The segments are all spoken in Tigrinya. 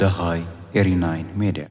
ደሃይ ኤሪ ናይን ሜድያ።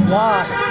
واحد.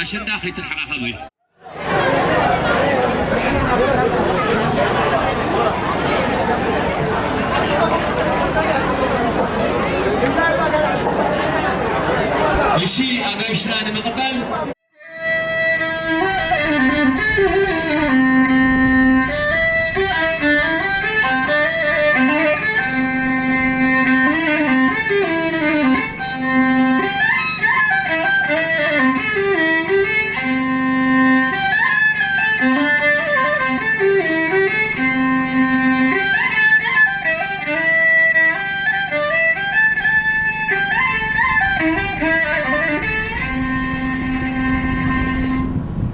ኣሸንዳ ከይትርሕቓ ካብዚ። እሺ፣ ኣጋይሽና ንምቕባል።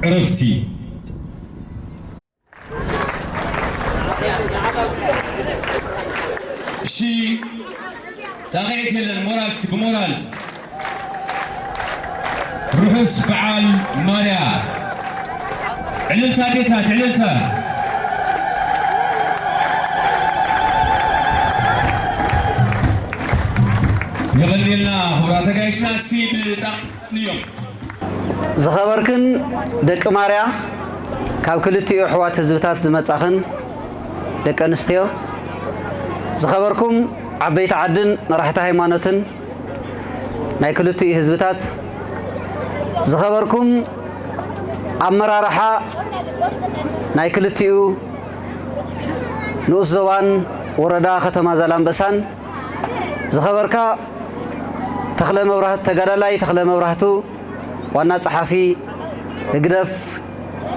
ዕረፍቲ። እሺ፣ ጣቕዒት የለን። ሞራል እስኪ ብሞራል። ርሑስ በዓል ማርያ። ዕልልታ ኣዴታት፣ ዕልልታ። የቐንየልና ክቡራት ኣጋይሽና፣ እስኪ ብጣዕሚ እዮም። ዝኸበርክን ደቂ ማርያ፣ ካብ ክልቲኡ ኣሕዋት ህዝብታት ዝመጻኽን ደቂ ኣንስትዮ፣ ዝኸበርኩም ዓበይቲ ዓድን መራሕቲ ሃይማኖትን ናይ ክልቲኡ ህዝብታት፣ ዝኸበርኩም ኣመራርሓ ናይ ክልቲኡ ንኡስ ዞባን ወረዳ ከተማ ዛላምበሳን፣ ዝኸበርካ ተኽለ መብራህቱ፣ ተጋዳላይ ተኽለ መብራህቱ፣ ዋና ጸሓፊ ህግደፍ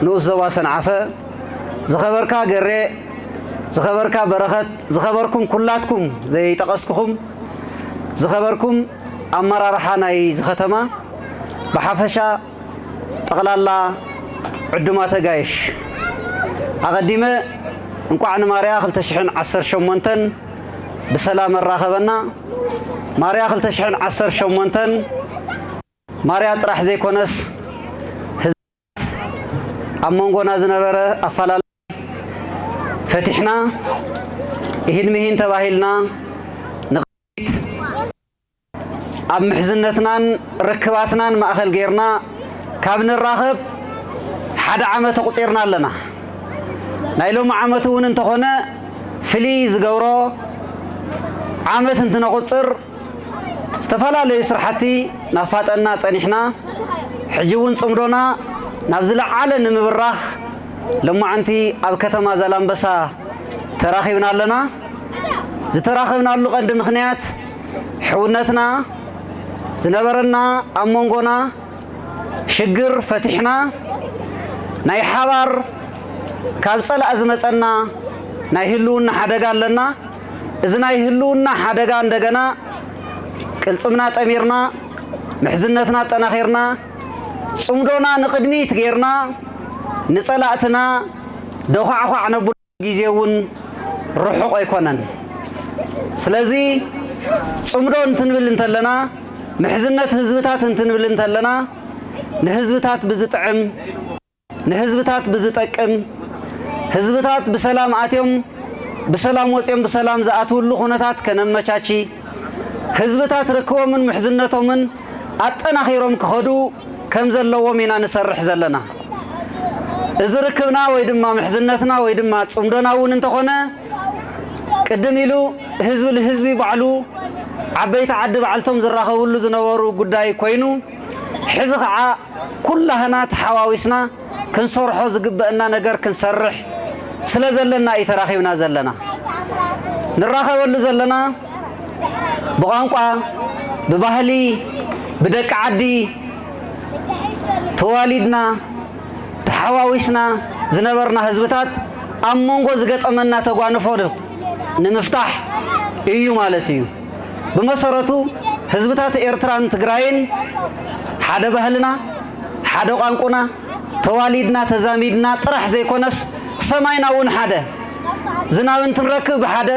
ንኡስ ዞባ ሰንዓፈ፣ ዝኸበርካ ገሬ፣ ዝኸበርካ በረኸት፣ ዝኸበርኩም ኩላትኩም ዘይጠቐስኩኹም፣ ዝኸበርኩም ኣመራርሓ ናይዚ ከተማ፣ ብሓፈሻ ጠቕላላ ዕዱማት ኣጋይሽ፣ ኣቐዲመ እንቋዕ ንማርያ ክልተ ሽሕን ዓሰርተ ሸሞንተን ብሰላም ኣራኸበና። ማርያ ክልተ ሽሕን ዓሰርተ ሸሞንተን ማርያ ጥራሕ ዘይኮነስ፣ ህዝብታት ኣብ መንጎና ዝነበረ ኣፈላላይ ፈቲሕና፣ ኢሂን ምሂን ተባሂልና፣ ንቕድሚት ኣብ ምሕዝነትናን ርክባትናን ማእኸል ጌርና ካብ ንራኸብ ሓደ ዓመት ኣቑጺርና ኣለና። ናይ ሎሚ ዓመት እውን እንተኾነ ፍልይ ዝገብሮ፣ ዓመት እንትነቑጽር ዝተፈላለዩ ስራሕቲ ናፋጠና ጸኒሕና፣ ሕጂ እውን ጽምዶና ናብ ዝለዓለ ንምብራኽ ሎማዓንቲ ኣብ ከተማ ዛላምበሳ ተራኺብና ኣለና። ዝተራኸብናሉ ቀንዲ ምኽንያት፣ ሕውነትና፣ ዝነበረና ኣብ መንጎና ሽግር ፈቲሕና፣ ናይ ሓባር ካብ ጸላእ ዝመጸና ናይ ህልውና ሓደጋ ኣለና። እዚ ናይ ህልውና ሓደጋ እንደገና ቅልጽምና ጠሚርና፣ ምሕዝነትና ኣጠናኺርና፣ ጽምዶና ንቕድሚት ጌርና፣ ንጸላእትና ደዃዕዃዕ ነብሎ ግዜ እውን ርሑቕ ኣይኮነን። ስለዚ ጽምዶ እንትንብል እንተለና፣ ምሕዝነት ህዝብታት እንትንብል እንተለና፣ ንህዝብታት ብዝጥዕም፣ ንህዝብታት ብዝጠቅም፣ ህዝብታት ብሰላም ኣትዮም ብሰላም ወጽዮም ብሰላም ዝኣትውሉ ኩነታት ከነመቻቺ፣ ህዝብታት ርክቦምን ምሕዝነቶምን ኣጠናኺሮም ክኸዱ ከም ዘለዎም ኢና ንሰርሕ ዘለና። እዚ ርክብና ወይ ድማ ምሕዝነትና ወይ ድማ ጽምዶና እውን እንተኾነ፣ ቅድም ኢሉ ህዝቢ ንህዝቢ ባዕሉ ዓበይቲ ዓዲ ባዕልቶም ዝራኸብሉ ዝነበሩ ጉዳይ ኮይኑ፣ ሕዚ ኸዓ ኩላህና ተሓዋዊስና ክንሰርሖ ዝግበአና ነገር ክንሰርሕ ስለ ዘለና እዩ ተራኺብና ዘለና። ንራኸበሉ ዘለና ብቋንቋ፣ ብባህሊ፣ ብደቂ ዓዲ ተዋሊድና ተሓዋዊስና ዝነበርና ህዝብታት ኣብ መንጎ ዝገጠመና ተጓንፎ ንምፍታሕ እዩ ማለት እዩ። ብመሰረቱ ህዝብታት ኤርትራን ትግራይን ሓደ ባህልና፣ ሓደ ቋንቁና፣ ተዋሊድና ተዛሚድና ጥራሕ ዘይኮነስ ሰማይና እውን ሓደ። ዝናብ እንትንረክብ ብሓደ፣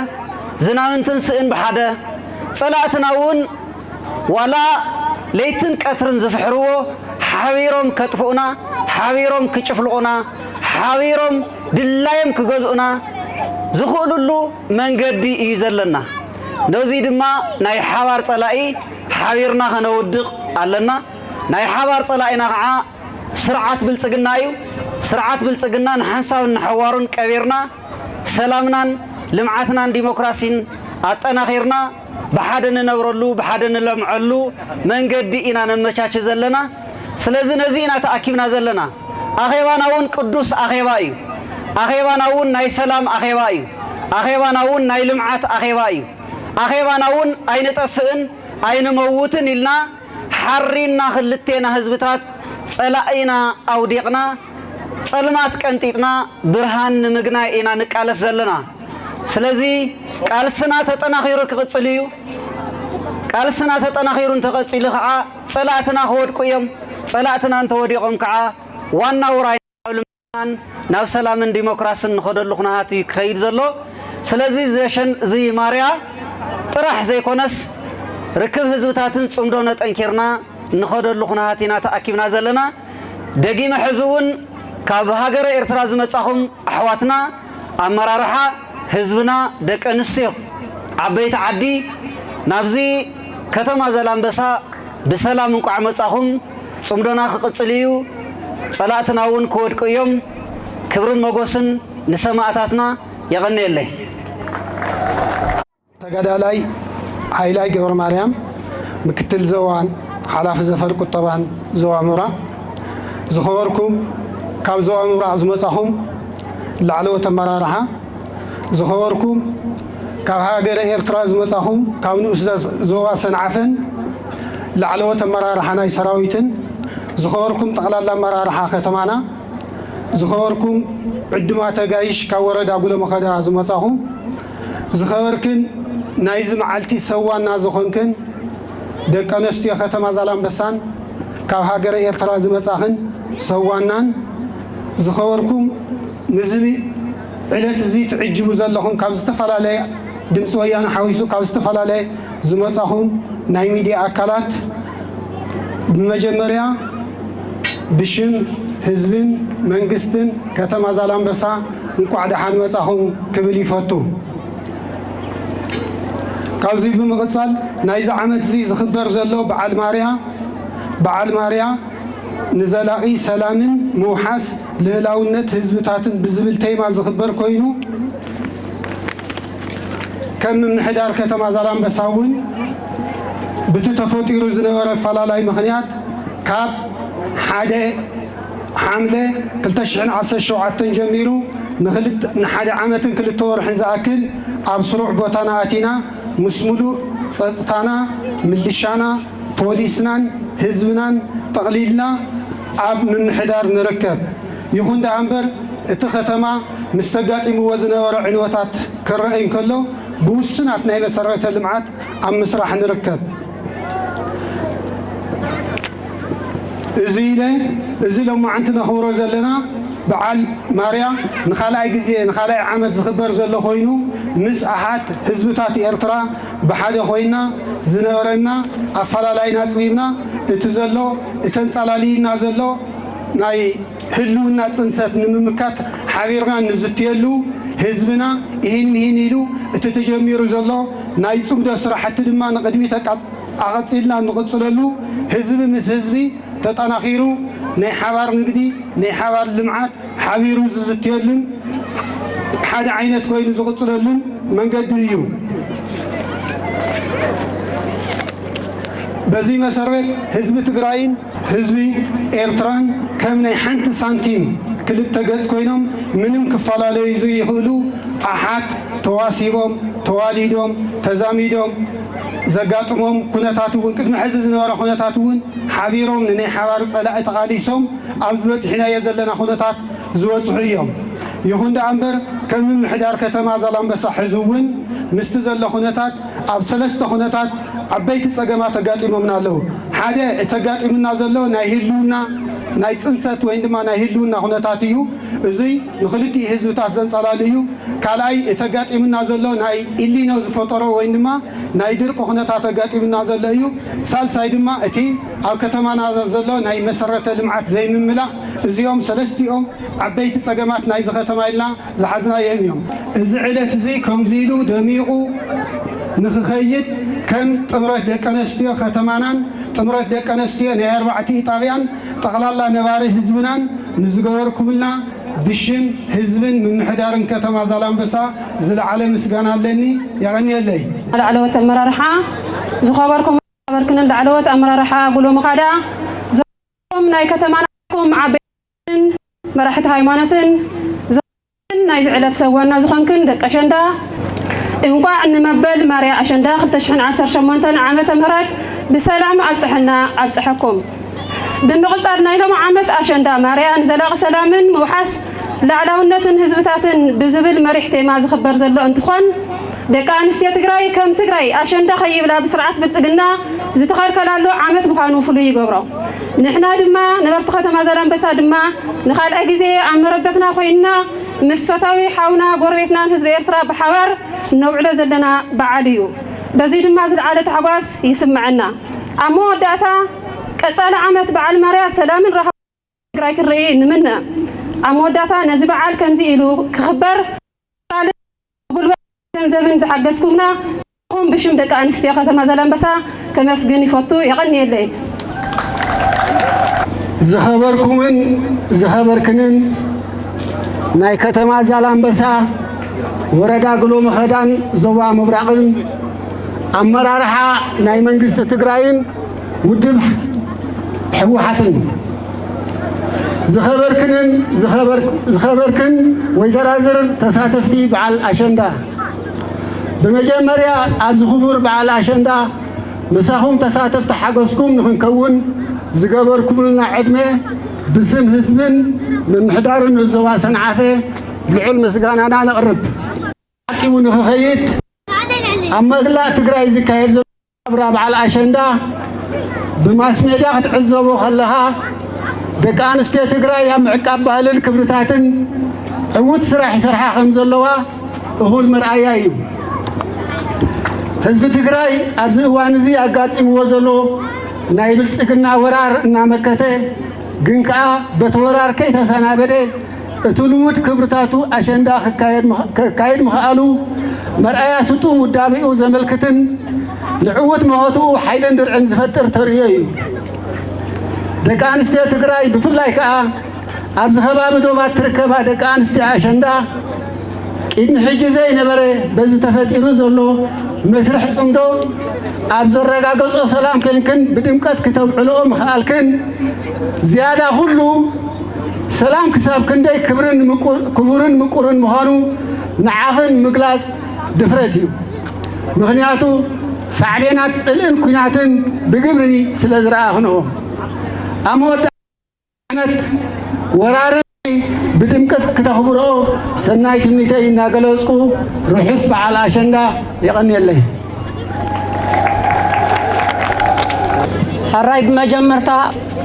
ዝናብ እንትንስእን ብሓደ፣ ጸላእትና እውን ዋላ ለይትን ቀትርን ዝፍሕርዎ ሓቢሮም ከጥፍኡና፣ ሓቢሮም ክጭፍልቑና፣ ሓቢሮም ድላዮም ክገዝኡና ዝኽእሉሉ መንገዲ እዩ ዘለና። ነዙይ ድማ ናይ ሓባር ጸላኢ ሓቢርና ከነውድቕ ኣለና። ናይ ሓባር ጸላኢና ኸዓ ስርዓት ብልጽግና እዩ። ስርዓት ብልጽግና ንሓንሳብን ንሓዋሩን ቀቢርና፣ ሰላምናን ልምዓትናን ዲሞክራሲን ኣጠናኺርና፣ ብሓደ ንነብረሉ፣ ብሓደ ንለምዐሉ መንገዲ ኢና ነመቻች ዘለና። ስለዚ ነዚ ኢና ተኣኪብና ዘለና። ኣኼባና እውን ቅዱስ ኣኼባ እዩ። ኣኼባና እውን ናይ ሰላም ኣኼባ እዩ። ኣኼባና እውን ናይ ልምዓት ኣኼባ እዩ። ኣኼባና እውን ኣይንጠፍእን ኣይንመውትን ኢልና ሓሪና ክልቴና ህዝብታት ጸላኢና ኣውዲቕና፣ ጸልማት ቀንጢጥና ብርሃን ንምግናይ ኢና ንቃለስ ዘለና። ስለዚ ቃልስና ተጠናኺሩ ክቕጽል እዩ። ቃልስና ተጠናኺሩ እንተቐጺሉ ከዓ ጸላእትና ክወድቁ እዮም። ጸላእትና እንተወዲቖም ከዓ ዋና ውራይ ናብ ልምዓትናን ናብ ሰላምን ዲሞክራስን ንኸደሉ ኩነታት እዩ ክኸይድ ዘሎ። ስለዚ ዘሸን-፣ እዚ ማርያ ጥራሕ ዘይኮነስ ርክብ ህዝብታትን ጽምዶ ነጠንኪርና ንኸደሉ ኩነታት ኢና ተኣኪብና ዘለና። ደጊመ ሕዚ እውን ካብ ሃገረ ኤርትራ ዝመጻኹም ኣሕዋትና፣ ኣመራርሓ ህዝብና፣ ደቂ ኣንስትዮ፣ ዓበይቲ ዓዲ፣ ናብዚ ከተማ ዘላንበሳ ብሰላም እንቋዕ መጻኹም። ጽምዶና ክቕጽል እዩ። ጸላእትና እውን ክወድቁ እዮም። ክብርን መጎስን ንሰማእታትና። የቐንየለይ። ተጋዳላይ ሃይላይ ገብረ ማርያም፣ ምክትል ዞባን ሓላፊ ዘፈር ቁጠባን ዞባ ምብራቕ። ዝኸበርኩም ካብ ዞባ ምብራቕ ዝመጻኹም ላዕለዎት ኣመራርሓ፣ ዝኸበርኩም ካብ ሃገረ ኤርትራ ዝመጻኹም ካብ ንኡስ ዘ-፣ ዞባ ሰንዓፈን ላዕለዎት ኣመራርሓ ናይ ሰራዊትን፣ ዝኸበርኩም ጠቕላላ ኣመራርሓ ከተማና፣ ዝኸበርኩም ዕዱማት ኣጋይሽ ካብ ወረዳ ጉለመኸዳ ዝመጻኹም፣ ዝኸበርክን ናይዚ መዓልቲ ሰዋና ዝኾንክን ደቂ ኣንስትዮ ከተማ ዛላምበሳን ካብ ሃገረ ኤርትራ ዝመጻኽን ሰዋናን፣ ዝኸበርኩም ንዚ ዕለት እዚ ትዕጅቡ ዘለኹም ካብ ዝተፈላለየ ድምፂ ወያነ ሓዊሱ ካብ ዝተፈላለየ ዝመጻኹም ናይ ሚድያ ኣካላት፣ ብመጀመርያ ብሽም ህዝብን መንግስትን ከተማ ዛላምበሳ እንቋዕ ደሓን መጻኹም ክብል ይፈቱ። ካብዚ ብምቕጻል ናይዚ ዓመት እዚ ዝኽበር ዘሎ በዓል ማርያ፣ በዓል ማርያ ንዘላቒ ሰላምን ምውሓስ ልእላውነት ህዝብታትን ብዝብል ቴማ ዝኽበር ኮይኑ፣ ከም ምምሕዳር ከተማ ዛላምበሳ እውን ብቲ ተፈጢሩ ዝነበረ ኣፈላላይ ምኽንያት ካብ ሓደ ሓምለ ክልተ ሽሕን ዓሰርተ ሸውዓተን ጀሚሩ ንክልተ-፣ ንሓደ ዓመትን ክልተ ወርሕን ዝኣክል ኣብ ስሩዕ ቦታና ኣቲና ምስ ሙሉእ ጸጥታና፣ ምልሻና፣ ፖሊስናን ህዝብናን ጠቕሊልና ኣብ ምምሕዳር ንርከብ። ይኹን ደኣ እምበር እቲ ከተማ ምስ ተጋጢምዎ ዝነበረ ዕንወታት ክረኣይ እንከሎ ብውሱናት ናይ መሰረተ ልምዓት ኣብ ምስራሕ ንርከብ። እዚ ኢለ፣ እዚ ሎማዓንቲ ነኽብሮ ዘለና በዓል ማርያ ንኻልኣይ ግዜ፣ ንኻልኣይ ዓመት ዝኽበር ዘሎ ኮይኑ፣ ምስ ኣሓት ህዝብታት ኤርትራ ብሓደ ኮይና ዝነበረና ኣፈላላይና ኣጽቢብና፣ እቲ ዘሎ፣ እቲ ኣንጸላልዩና ዘሎ ናይ ህልውና ጽንሰት ንምምካት ሓቢርና ንዝትየሉ፣ ህዝብና ኢሂን ምሂን ኢሉ እቲ ተጀሚሩ ዘሎ ናይ ጽምዶ ስራሕቲ ድማ ንቕድሚት ኣቃጽ-፣ ኣቐጺልና እንቕጽለሉ፣ ህዝቢ ምስ ህዝቢ ተጠናኺሩ ናይ ሓባር ንግዲ፣ ናይ ሓባር ልምዓት ሓቢሩ ዝዝትየሉን ሓደ ዓይነት ኮይኑ ዝቕጽለሉን መንገዲ እዩ። በዚ መሰረት ህዝቢ ትግራይን ህዝቢ ኤርትራን ከም ናይ ሓንቲ ሳንቲም ክልተ ገጽ ኮይኖም ምንም ክፈላለዩ ዘይኽእሉ ኣሓት ተዋሲቦም፣ ተዋሊዶም፣ ተዛሚዶም ዘጋጥሞም ኩነታት እውን ቅድሚ ሕዚ ዝነበረ ኩነታት እውን ሓቢሮም ንናይ ሓባር ጸላኢ ተቓሊሶም ኣብዚ በጺሕናዮ ዘለና ኩነታት ዝበጽሑ እዮም። ይኹን ደኣ እምበር ከም ምምሕዳር ከተማ ዛላምበሳ ሕዚ እውን ምስቲ ዘሎ ኩነታት ኣብ ሰለስተ ኩነታት ዓበይቲ ጸገማት ኣጋጢሞምና ኣለዉ። ሓደ እቲ ኣጋጢሙና ዘሎ ናይ ህልውና ናይ ጽንሰት ወይ ድማ ናይ ህልውና ኩነታት እዩ። እዙይ ንክልቲኡ ህዝብታት ዘንጸላሉ እዩ። ካልኣይ እቲ ኣጋጢሙና ዘሎ ናይ ኢሊኖ ዝፈጠሮ ወይ ድማ ናይ ድርቂ ኩነታት ኣጋጢሙና ዘሎ እዩ። ሳልሳይ ድማ እቲ ኣብ ከተማና ዘሎ ናይ መሰረተ ልምዓት ዘይምምላእ፣ እዚኦም ሰለስቲኦም ዓበይቲ ጸገማት ናይዚ ከተማ ኢልና ዝሓዝናዮም እዮም። እዚ ዕለት እዚ ከምዚ ኢሉ ደሚቑ ንክኸይድ ከም ጥምረት ደቂ ኣንስትዮ ከተማናን ጥምረት ደቂ ኣንስትዮ ናይ ኣርባዕቲኡ ጣብያን ጠቕላላ ነባሪ ህዝብናን ንዝገበርኩምልና ብሽም ህዝብን ምምሕዳርን ከተማ ዛላምበሳ ዝለዓለ ምስጋና ኣለኒ። የቐንየለይ። ላዕለዎት ኣመራርሓ ዝኸበርኩም፣ ዝኸበርክንን ላዕለዎት ኣመራርሓ ጉሎ ምኻዳ ዝኸበርኩም ናይ ከተማና ዓበይትን መራሕቲ ሃይማኖትን ዝኸበርክን ናይዚ ዕለት ሰብ ዋና ዝኾንክን ደቂ ኣሸንዳ፣ እንቋዕ ንመበል ማርያ ኣሸንዳ ክልተ ሽሕን ዓሰርተ ሸሞንተን ዓመተ ምህረት ብሰላም ኣብጽሐና ኣብጽሐኩም። ብምቕጻል ናይ ሎሚ ዓመት ኣሸንዳ ማርያ ንዘላቒ ሰላምን ምውሓስ ላዕላውነትን ህዝብታትን ብዝብል መሪሕ ቴማ ዝኽበር ዘሎ እንትኾን፣ ደቂ ኣንስትዮ ትግራይ ከም ትግራይ ኣሸንዳ ከይብላ ብስርዓት ብልጽግና ዝተኸልከላሉ ዓመት ምዃኑ ፍሉይ ይገብሮ። ንሕና ድማ ነበርቲ ከተማ ዛላምበሳ ድማ ንኻልኣይ ግዜ ኣብ መረበትና ኮይንና ምስ ፈታዊ ሓውና ጎረቤትናን ህዝቢ ኤርትራ ብሓባር ነውዕሎ ዘለና በዓል እዩ። በዚ ድማ ዝለዓለ ታሕጓስ ይስምዐና። ኣብ መወዳእታ ቀጻሊ ዓመት በዓል ማርያ ሰላምን ራህዋን ትግራይ ክንርኢ ንምነ። ኣብ መወዳእታ ነዚ በዓል ከምዚ ኢሉ ክኽበር ጉልበት ገንዘብን ዝሓገዝኩምና ኹም ብሽም ደቂ ኣንስትዮ ከተማ ዛላምበሳ ከመስግን ይፈቱ። የቐንየለይ። ዝኸበርኩምን ዝኸበርክንን ናይ ከተማ ዛላምበሳ ወረዳ ግሎ መኸዳን ዞባ ምብራቕን ኣመራርሓ ናይ መንግስቲ ትግራይን ውድብ ህወሓትን ዝኸበርክንን ዝኸበርክ-፣ ዝኸበርክን ወይዘራዝር ተሳተፍቲ በዓል ኣሸንዳ፣ ብመጀመርያ ኣብዚ ክቡር በዓል ኣሸንዳ ምሳኹም ተሳተፍቲ ሓገዝኩም ንኽንከውን ዝገበርኩምልና ዕድመ ብስም ህዝብን ምምሕዳርን ዞባ ሰንዓፈ ልዑል ምስጋናና ነቕርብ። ዓቂቡ ንኽኸይድ ኣብ መላእ ትግራይ ዝካየድ ዘሎ ናብራ በዓል ኣሸንዳ ብማስ ሜድያ ክትዕዘቦ ከለኻ፣ ደቂ ኣንስትዮ ትግራይ ኣብ ምዕቃብ ባህልን ክብርታትን ዕዉት ስራሕ ይሰርሓ ከም ዘለዋ እኹል መርኣያ እዩ። ህዝቢ ትግራይ ኣብዚ እዋን እዚ ኣጋጢምዎ ዘሎ ናይ ብልጽግና ወራር እናመከተ፣ ግን ከኣ በቲ ወራር ከይተሰናበደ እቲ ልሙድ ክብርታቱ ኣሸንዳ ክካየድ ምኽ-፣ ክካየድ ምኽኣሉ መርኣያ ስጡም ውዳቤኡ ዘመልክትን ንዕዉት መኸትኡ ሓይልን ድርዕን ዝፈጥር ተርእዮ እዩ። ደቂ ኣንስትዮ ትግራይ ብፍላይ ከኣ ኣብዚ ከባቢ ዶባት ትርከባ ደቂ ኣንስትዮ ኣሸንዳ ቅድሚ ሕጂ ዘይነበረ በዚ ተፈጢሩ ዘሎ መስርሕ ጽምዶ ኣብ ዘረጋገጾ ሰላም ኮይንክን ብድምቀት ክተብዕልኦ ምኽኣልክን ዝያዳ ኩሉ ሰላም ክሳብ ክንደይ ክብርን ምቁ-፣ ክቡርን ምቁርን ምዃኑ ንዓኽን ምግላጽ ድፍረት እዩ። ምኽንያቱ ሳዕቤናት ጽልእን ኲናትን ብግብሪ ስለ ዝረኣኽንኦ። ኣብ መወዳ ዓመት ወራርን ብድምቀት ክተኽብርኦ ሰናይ ትምኒተይ እናገለጽኩ ርሑስ በዓል ኣሸንዳ። የቐንየለይ። ሕራይ ብመጀመርታ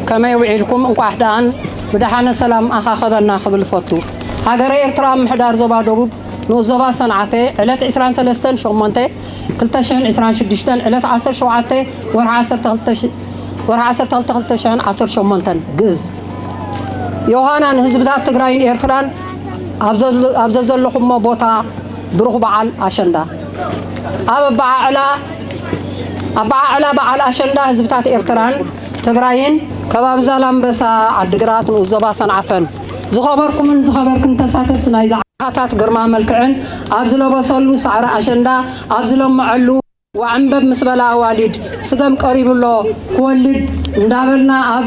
ከመይ ውዒልኩም? እንቋዕ ደኣን ብደሓነ ሰላም ኣኻኸበና ክብል እፈቱ። ሃገረ ኤርትራ ምምሕዳር ዞባ ደቡብ ንኡስ ዞባ ሰንዓፈ ዕለት ዕስራን ሰለስተን ሸሞንተ ክልተ ሽሕን ዕስራን ሽዱሽተን ዕለት ዓሰርተ ሸውዓተ ወርሒ ዓሰርተ ክልተ ሽ-፣ ወርሒ ዓሰርተ ክልተ ክልተ ሽሕን ዓሰርተ ሸሞንተን ግእዝ። ዮሃና ንህዝብታት ትግራይን ኤርትራን ኣብ ዘለ-፣ ኣብ ዘዘለኹሞ ቦታ ብሩኽ በዓል ኣሸንዳ። ኣብ ኣበዓዕላ፣ ኣበዓዕላ በዓል ኣሸንዳ ህዝብታት ኤርትራን ትግራይን ከባቢ ዛላምበሳ፣ ዓዲግራት፣ ንኡስ ዞባ ሰንዓፈን ዝኸበርኩምን ዝኸበርክን ተሳተፍቲ ናይዚ ዓኻታት ግርማ መልክዕን ኣብ ዝለበሰሉ ሳዕሪ ኣሸንዳ ኣብ ዝለምዐሉ ዋዕምበብ ምስ በላ ኣዋሊድ ስገም ቀሪቡ ኣሎ ክወልድ እንዳበልና ኣብ፣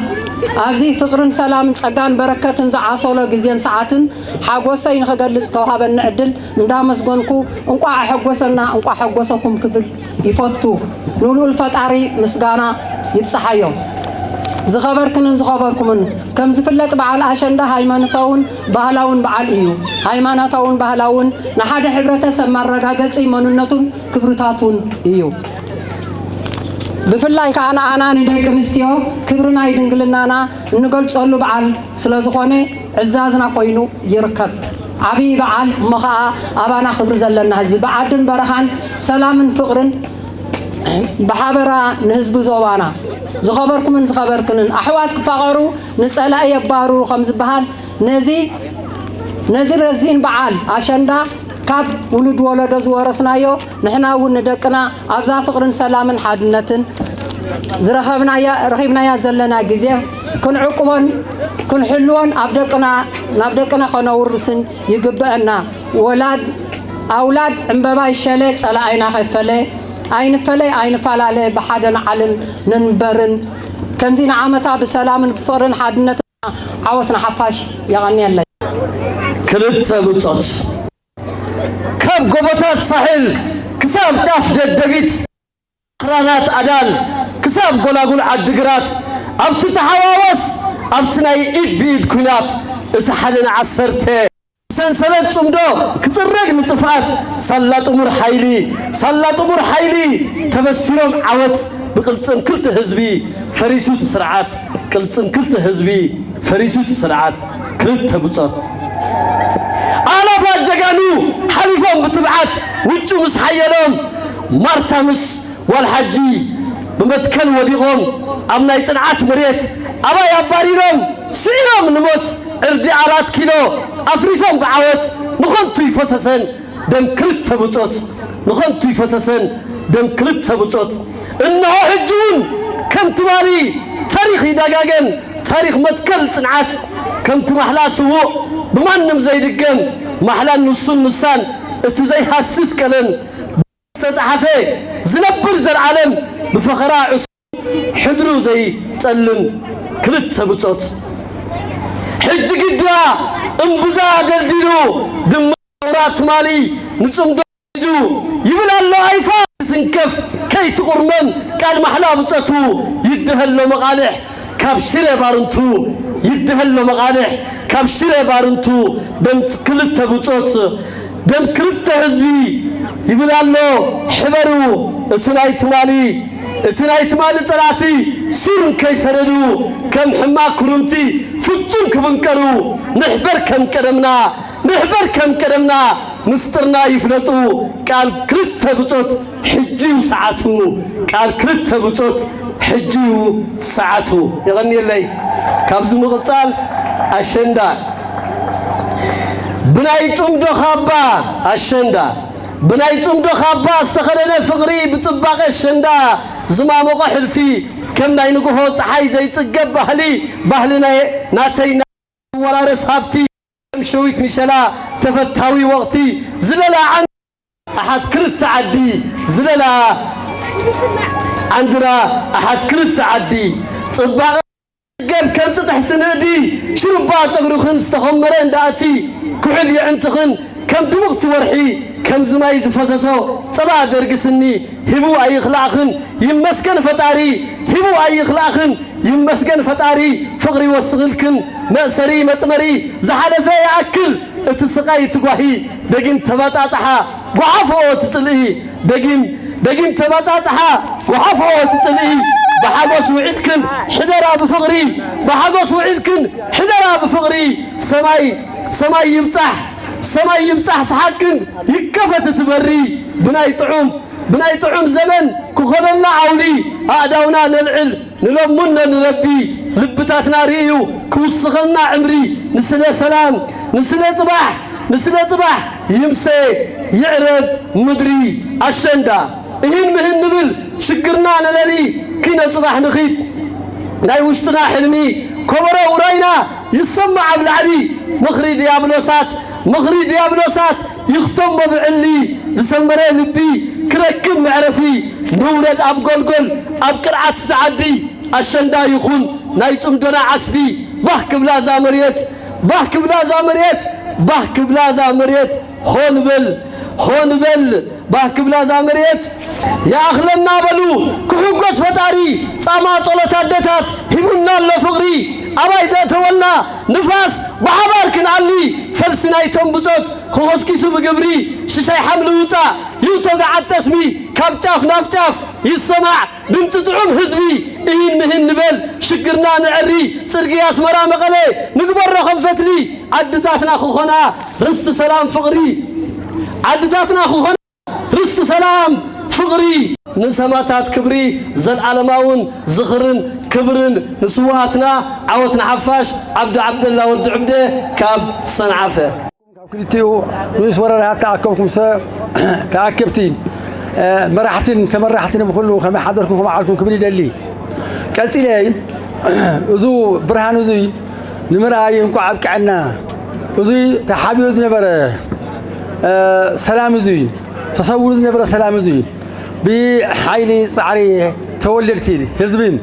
ኣብዚ ፍቕርን ሰላምን ጸጋን በረከትን ዝዓሰሎ ግዜን ሰዓትን ሓጎሰይ ንኽገልጽ ዝተውሃበኒ ዕድል እንዳመስገንኩ እንቋዕ ኣሐጎሰና እንቋዕ ኣሐጎሰኩም ክብል ይፈቱ። ንልኡል ፈጣሪ ምስጋና ይብጽሓዮ። ዝኸበርክንን ዝኸበርኩምን፣ ከም ዝፍለጥ በዓል ኣሸንዳ ሃይማኖታውን ባህላውን በዓል እዩ። ሃይማኖታውን ባህላውን ንሓደ ሕብረተሰብ መረጋገጺ መንነቱን ክብርታቱን እዩ። ብፍላይ ከኣ ንኣና ንደቂ ኣንስትዮ ክብሪ ናይ ድንግልናና እንገልጸሉ በዓል ስለ ዝኾነ ዕዛዝና ኮይኑ ይርከብ። ዓብዪ በዓል እሞ ኸዓ ኣባና ክብሪ ዘለና ህዝቢ ብዓድን በረኻን ሰላምን ፍቕርን ብሓበራ ንህዝቢ ዞባና። ዝኸበርኩምን ዝኸበርክንን ኣሕዋት ክፋቐሩ ንጸላኢ የባርሩ ከም ዝበሃል ነዚ፣ ነዚ ረዚን በዓል ኣሸንዳ ካብ ውሉድ ወለዶ ዝወረስናዮ፣ ንሕና እውን ንደቅና ኣብዛ ፍቕርን ሰላምን ሓድነትን ዝረኸብናያ፣ ረኺብናያ ዘለና ግዜ ክንዕቅቦን ክንሕልዎን ኣብ ደቅና፣ ናብ ደቅና ከነውርስን ይግብአና። ወላድ ኣውላድ ዕምበባ ይሸለ፣ ጸላኣይና ከይፈለ፣ ኣይንፈለይ ኣይንፈላለ፣ ብሓደ ንዓልን ንንበርን። ከምዚ ንዓመታ ብሰላምን ብፍቕርን ሓድነትን ዓወት ንሓፋሽ። የቐንየለይ። ክልተ ብጾት ካብ ጎቦታት ሳሕል ክሳብ ጫፍ ደደቢት፣ ኣኽራናት ኣዳል ክሳብ ጎላጉል ዓድግራት፣ ኣብቲ ተሓዋወስ ኣብቲ ናይ ኢድ ብኢድ ኲናት፣ እቲ ሓደ ንዓሰርተ ሰንሰለት ጽምዶ ክጽረግ ንጥፍኣት፣ ሳላ ጥሙር ሓይሊ፣ ሳላ ጥሙር ሓይሊ ተበሲሮም ዓወት፣ ብቅልጽም ክልተ ህዝቢ ፈሪሱ እቲ ስርዓት፣ ቅልጽም ክልተ ህዝቢ ፈሪሱ እቲ ስርዓት፣ ክልተ ብጾት። ኣላፋት ጀጋኑ ሓሊፎም ብትብዓት፣ ውጩ ምስ ሓየሎም፣ ማርታ ምስ ጓል ሓጂ ብመትከል ወዲቖም፣ ኣብ ናይ ጽንዓት መሬት ኣባይ ኣባሪሮም፣ ስዒሮም ንሞት ዕርዲ ኣራት ኪሎ ኣፍሪሶም ብዓወት፣ ንኸንቱ ይፈሰሰን ደም ክልተ ብጾት፣ ንኸንቱ ይፈሰሰን ደም ክልተ ብጾት። እንሆ ሕጂ እውን ከም ትማሊ ታሪኽ ይደጋገም፣ ታሪኽ መትከል ጽንዓት፣ ከምቲ ማሕላ ስዉእ ብማንም ዘይድገም፣ ማሕላን ንሱን ንሳን እቲ ዘይሃስስ ቀለም ዝተጻሕፈ ዝነብር ዘልዓለም ብፈኸራ ዕሱ ሕድሩ ዘይጸልም ክልተ ብጾት። ሕጂ ግዳ እምብዛ ደልዲሉ ድማ ኣውራ ትማሊ ንጽምዶ ዱ ይብል ኣሎ ኣይፋ ትንከፍ ከይትቑርመን ቃል ማሕላ ብጸቱ ይድሀሎ መቓልሕ ካብ ሽረ ባርንቱ ይድሀሎ መቓልሕ ካብ ሽረ ባርንቱ ደም ክልተ ብጾት ደም ክልተ ህዝቢ ይብል ኣሎ ሕበሩ እቲ ናይ ትማሊ እቲ ናይ ትማሊ ጸላእቲ ሱር ከይሰደዱ ከም ሕማቕ ክሩምቲ ፍጹም ክብንቀሩ ንሕበር ከም ቀደምና ንሕበር ከም ቀደምና ምስጢርና ይፍለጡ ቃል ክልተ ብጾት ሕጂ እዩ ሰዓቱ ቃል ክልተ ብጾት ሕጂ እዩ ሰዓቱ የቐንየለይ ካብዚ ምቕጻል ኣሸንዳ ብናይ ጽምዶ ካባ ኣሸንዳ ብናይ ጽምዶ ካባ ዝተኸደነ ፍቕሪ ብጽባቐ ኣሸንዳ ዝማሞቐ ሕልፊ ከም ናይ ንግሆ ጸሓይ ዘይጽገብ ባህሊ ባህሊ ናተይ ወራርስ ሃብቲ ከም ሸዊት ምሸላ ተፈታዊ ወቕቲ ዝለላ ዓን ኣሓት ክልተ ዓዲ ዝለላ ዓንድራ ኣሓት ክልተ ዓዲ ጽባቐ ገብ ከም ጥጥሕቲ ንእዲ ሽሩባ ጸጉርኽን ዝተኸመረ እንዳእቲ ኩሕል የዕንትኽን ከም ድሙቕቲ ወርሒ ከም ዝማይ ዝፈሰሶ ጸባ ደርግስኒ ሂቡ ኣይኽላእኽን ይመስገን ፈጣሪ ሂቡ ኣይኽላእኽን ይመስገን ፈጣሪ ፍቕሪ ይወስኽልክን መእሰሪ መጥመሪ ዝሓለፈ ይኣክል እቲ ስቓይ እቲ ጓሂ ደጊም ተባጻጽሓ ጓሓፍኦ እቲ ጽልኢ ደጊም ደጊም ተባጻጽሓ ጓሓፍኦ እቲ ጽልኢ ብሓጎስ ውዒልክን ሕደራ ብፍቕሪ ብሓጎስ ውዒልክን ሕደራ ብፍቕሪ ሰማይ ሰማይ ይብጻሕ ሰማይ ይብጻሕ ሰሓቅን ይከፈት እቲ በሪ ብናይ ጥዑም ብናይ ጥዑም ዘመን ክኾነና ዓውዲ ኣእዳውና ነልዕል ንለምኖ ንረቢ ልብታትና ርእዩ ክውስኸልና ዕምሪ ንስለ ሰላም ንስለ ጽባሕ ንስለ ጽባሕ ይምሰ ይዕረብ ምድሪ ኣሸንዳ እሂን ምህን ንብል ሽግርና ነለሊ ኪነ ጽባሕ ንኺድ ናይ ውሽጥና ሕልሚ ከበሮ ውራይና ይሰማዕ ኣብ ላዕሊ ምኽሪ ድያብሎሳት ምኽሪ ድያብሎሳት ይኽተሞ ብዕሊ ዝሰንበረ ልቢ ክረክብ መዕረፊ ንውረድ ኣብ ጎልጎል ኣብ ቅርዓት ዝዓዲ ኣሸንዳ ይኹን ናይ ጽምዶና ዓስቢ ባህ ክብላ እዛ መሬት ባህ ክብላ እዛ መሬት ባህ ክብላ እዛ መሬት ሆን በል ሆን በል ባህ ክብላ እዛ መሬት ይኣኽለና በሉ ክሕጎስ ፈጣሪ ጻማ ጸሎት ኣደታት ሂቡና ኣሎ ፍቕሪ ኣባይ ዘእተወልና ንፋስ ብሓባር ክንኣሊ ፈልሲ ናይቶም ብጾት ከኾስኪሱ ብግብሪ ሽሻይ ሓምሊ ውጻእ ይእቶ ገዓት ጠስሚ ካብ ጫፍ ናብ ጫፍ ይሰማዕ ድምፂ ጥዑም ህዝቢ እሂን ምህን ንበል ሽግርና ንዕሪ ፅርግያ ኣስመራ መቐለ ንግበሮ ከም ፈትሊ ዓድታትና ክኾና ርስቲ ሰላም ፍቕሪ ዓድታትና ክኾና ርስቲ ሰላም ፍቕሪ ንሰማታት ክብሪ ዘልዓለማውን ዝኽርን ክብርን ንስውኣትና ዓወት ንሓፋሽ ዓብዱ ዓብደላ ወዲ ዕብደ ካብ ሰንዓፈ ክልቲኡ ንኡስ ወረዳታት ተኣከብኩም፣ ተኣከብቲ፣ መራሕትን ተመራሕትን ብኹሉ ከመይ ሓደርኩም፣ ከመይ ዓልኩም ክብል ይደሊ። ቀጺለ እዚ ብርሃን እዚ ንምርኣይ እንቋዕ ኣብቅዐና። እዚ ተሓቢኡ ዝነበረ ሰላም እዚ፣ ተሰውሩ ዝነበረ ሰላም እዚ፣ ብሓይሊ ጻዕሪ ተወለድቲ ህዝብን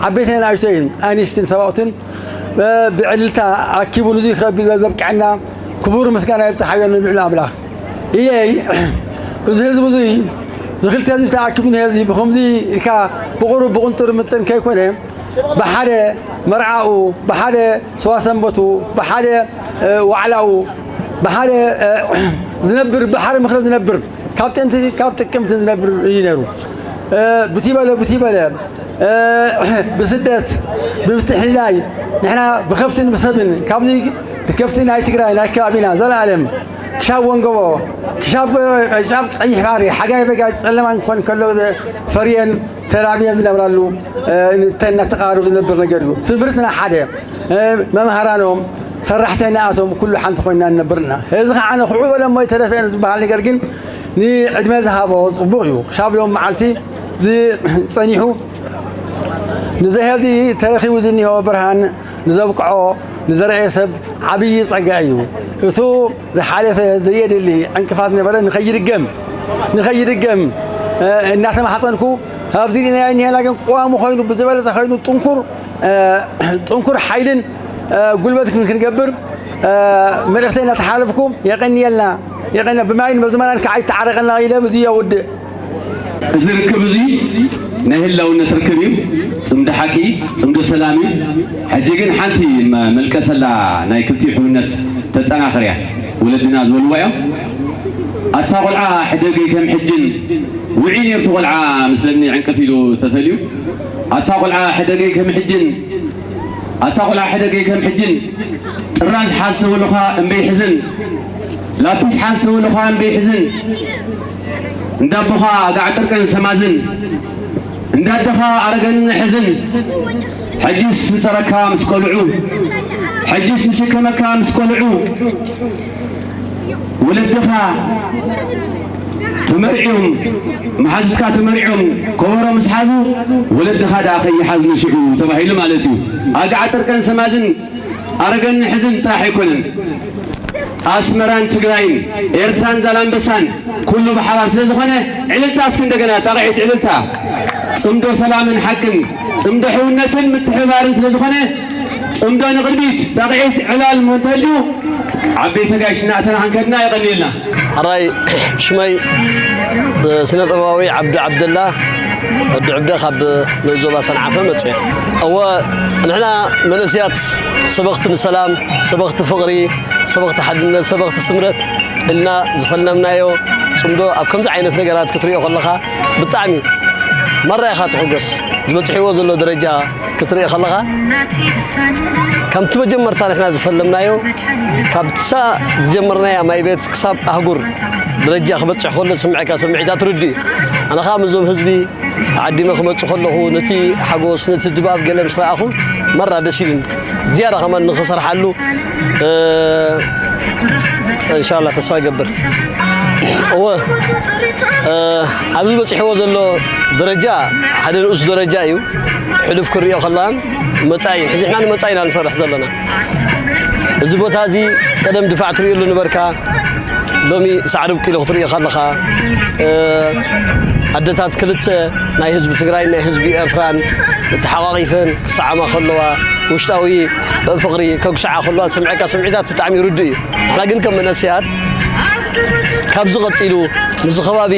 ዓበይትን ኣናእሽተይን ኣንስትን ሰባኡትን ብዕልልታ ኣኪቡ ንዚ ከብዘ ዘብቅዐና ክቡር ምስጋና ይብጽሓዮ ንልዑል ኣምላኽ። እየይ፣ እዚ ህዝቢ እዚ፣ እዚ ክልተ ህዝቢ ተኣኪቡ ንህዝቢ ብኸምዚ ኢልካ ብቑሩብ ብቑንጥር ምጥን ከይኮነ፣ ብሓደ መርዓኡ፣ ብሓደ ሰዋሰንበቱ፣ ብሓደ ዋዕላኡ፣ ብሓደ ዝነብር፣ ብሓደ ምኽሪ ዝነብር፣ ካብ ጥንቲ ካብ ጥቅምቲ ዝነብር እዩ ነይሩ። ብቲ በለ ብቲ በለ ብስደት ብብትሕልላይ ንሕና ብከፍትን ብሰብን ካብዚ ከፍቲ ናይ ትግራይ ናይ ከባቢና ዘላለም ክሻብ ወንገቦ ክሻብ ጫፍ ቀይሕ ባሕሪ ሓጋይ በጋይ ጸለማን ክኾን ከሎ ፈርየን ተራብየን ዝነብራሉ እናተቃረቡ ዝነብር ነገር እዩ። ትምህርትና ሓደ መምሃራኖም ሰራሕተኛኣቶም ኩሉ ሓንቲ ኮይና ንነብርና። እዚ ከዓ ንክዑ በለሞ ይተረፈን ዝበሃል ነገር ግን ንዕድመ ዝሃቦ ፅቡቅ እዩ። ክሳብ ሎም መዓልቲ ዝፀኒሑ ንዘይ ሀዚ ተረኺቡ ዝኒሆ ብርሃን ንዘብቅዖ ንዘርአየ ሰብ ዓብዪ ጸጋ እዩ። እቱ ዝሓለፈ ዘየድሊ ዕንቅፋት ነበረ ንኸይድገም ንኸይድገም እናተማሕፀንኩ ኣብዚ ርኢናዮ እኒሄና ግን ቅዋሙ ኮይኑ ብዝበለፀ ኮይኑ ጥንኩር ጥንኩር ሓይልን ጉልበት ክንገብር መልእኽተይ እናተሓለፍኩ የቐንየልና። የቐንየ ብማይን መዝመራን ከዓ ይተዓረቐና ኢለ ብዙ የውድእ። እዚ ርክብ እዚ ናይ ህላውነት ርክብ እዩ። ጽምዶ ሓቂ፣ ጽምዶ ሰላም እዩ። ሕጂ ግን ሓንቲ መ-፣ መልቀሰላ ናይ ክልቲኡ ሕውነት ተጠናኽር እያ። ወለድና ዝበልዋ እዮም። ኣታ ቆልዓ ሕደገይ ከም ሕጅን ውዒ ነርቱ ቆልዓ ምስለኒ ዕንቅፍ ኢሉ ተፈልዩ። ኣታ ቆልዓ ሕደገይ ከም ሕጅን ኣታ ቆልዓ ሕደገይ ከም ሕጅን ጥራዝ ሓዝ ተበሉኻ እምበይ ሕዝን ላፒስ ሓዝ ተበሉኻ እምበይ ሕዝን እንዳቦኻ ኣጋዕ ጥርቅን ሰማዝን እንዳደኻ ኣረገን ሕዝን ሕጅስ ንጸረካ ምስ ቆልዑ ሕጅስ ንሽከመካ ምስ ቆልዑ ወለድኻ ተመርዕዮም መሓዙትካ ተመርዕዮም ከበሮ ምስ ሓዙ ወለድኻ ደኣ ከይሓዝ ንሽዑ ተባሂሉ ማለት እዩ። ኣጋዕ ጥርቀን ሰማዝን ኣረገን ሕዝን ጥራሕ ኣይኮነን። ኣስመራን ትግራይን ኤርትራን ዛላምበሳን ኩሉ ብሓባር ስለ ዝኾነ ዕልልታ እስኪ እንደገና ጣቕዒት ዕልልታ ጽምዶ ሰላምን ሓቅን ጽምዶ ሕውነትን ምትሕብባርን ስለ ዝኾነ ጽምዶ ንቕድሚት ጣቕዒት ዕላል ሞንተልዩ ዓበይቲ ጋይሽና ኣተና ክንከድና የቐንየልና። ኣራይ ሽመይ ስነ ጥበባዊ ዓብዲ ዓብደላ ወዲ ዕብደ ካብ ንኡስ ዞባ ሰንዓፈ መጽየ። እወ ንሕና መንእስያት ሰበኽቲ ንሰላም፣ ሰበኽቲ ፍቕሪ፣ ሰበኽቲ ሓድነት፣ ሰበኽቲ ስምረት ኢልና ዝፈለምናዮ ጽምዶ ኣብ ከምዚ ዓይነት ነገራት ክትሪኦ ከለኻ ብጣዕሚ መራ ኢኻ ትሕጎስ። ዝበጽሕዎ ዘሎ ደረጃ ክትርኢ ከለኻ ከምቲ መጀመርታ ንሕና ዝፈለምናዮ ካብሳ ዝጀመርናያ ማይ ቤት ክሳብ ኣህጉር ደረጃ ክበጽሕ ከሎ ዝስምዐካ ስምዒታት ርዱእ እዩ። ኣነ ከዓ ምስዞም ህዝቢ ተዓዲመ ክመጽእ ከለኹ ነቲ ሓጎስ ነቲ ድባብ ገለ ምስ ረኣኹ መራ ደስ ኢሉኒ። ዝያዳ ከማን ንኽሰርሓሉ እንሻላ ተስፋ ይገብር። እወ ኣብዚ በፂሕዎ ዘሎ ደረጃ ሓደ ንኡስ ደረጃ እዩ። ሕሉፍ ክሪኦ ከለኻን መፃኢ ሕዚ ንሕና ንመፃኢ ኢና ንሰርሕ ዘለና። እዚ ቦታ እዚ ቀደም ድፋዕ ትሪእሉ ነበርካ፣ ሎሚ ሳዕሪ ኣብቂሉ ክትሪኦ ከለኻ ኣደታት ክልተ ናይ ህዝቢ ትግራይን ናይ ህዝቢ ኤርትራን ተሓቋቒፈን ክሰዓማ ከለዋ ውሽጣዊ ፍቕሪ ከጉስዓ ከለዋ ዝስምዐካ ስምዒታት ብጣዕሚ ርዱእ እዩ። ንሕና ግን ከም መንእሰያት ካብዚ ቀፂሉ ምስዚ ከባቢ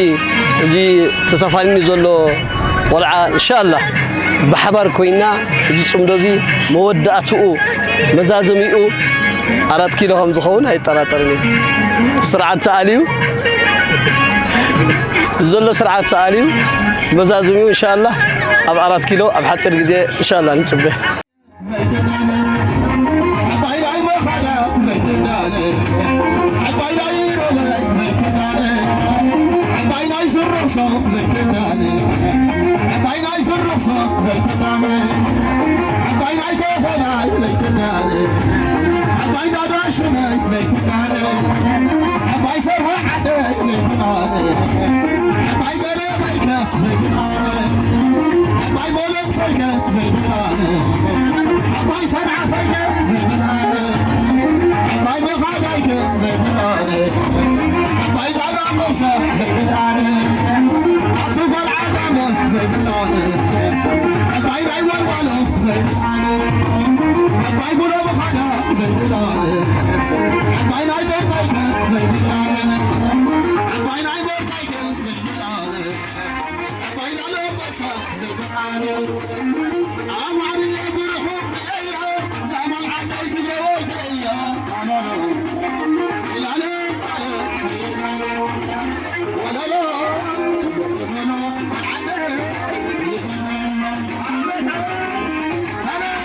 እዚ ተተፋኒኑ ዘሎ ቆልዓ እንሻላ ብሓባር ኮይና እዚ ፅምዶ እዚ መወዳእትኡ መዛዘሚኡ ኣራት ኪሎ ከም ዝኸውን ኣይጠራጠርን እዩ። ስርዓት ተኣልዩ ዘሎ ስርዓት ተኣልዩ መዛዘሚኡ እንሻላ ኣብ ኣራት ኪሎ ኣብ ሓፂር ግዜ እንሻላ ንፅበ። ዓባይ ናዳ ሽመይ ዘይትቃነ፣ ዓባይ ሰርሖ ዓደይ ዘይትቃነ፣ ዓባይ ገረባይከ ዘይትቃነ፣ ዓባይ መለክሰይከ ዘይትቃነ፣ ዓባይ ሰንዓፈይከ ዘይትቃነ፣ ዓባይ መኻዳይከ ዘይትቃነ፣ ዓባይ ዛላ ኣንበሳ ዘይትቃነ፣ ኣቱ ጓል ዓጋመ ዘይትቃነ፣ ዓባይ ናይ ወልዋሎ ዘይትቃነ፣ ዓባይ ጉሎ ብኻዳ ዘይትቃነ፣ ዓባይ ናይ ደርባይከ ዘይትቃነ፣ ዓባይ ናይ ቦርታይከ ዘይትቃነ፣ ዓባይ ላሎ ኣንበሳ ዘይትቃነ፣ ኣማዕርየ ብርሑቕ ርእየያ፣ ዛማን ዓባይ ትግራወይቲ እያ። ኣላለ፣ ኣላለ፣ ኣላለ፣ ወለሎ፣ ወለሎ፣ ዓደይ፣ ዓመታዊ ሰላም።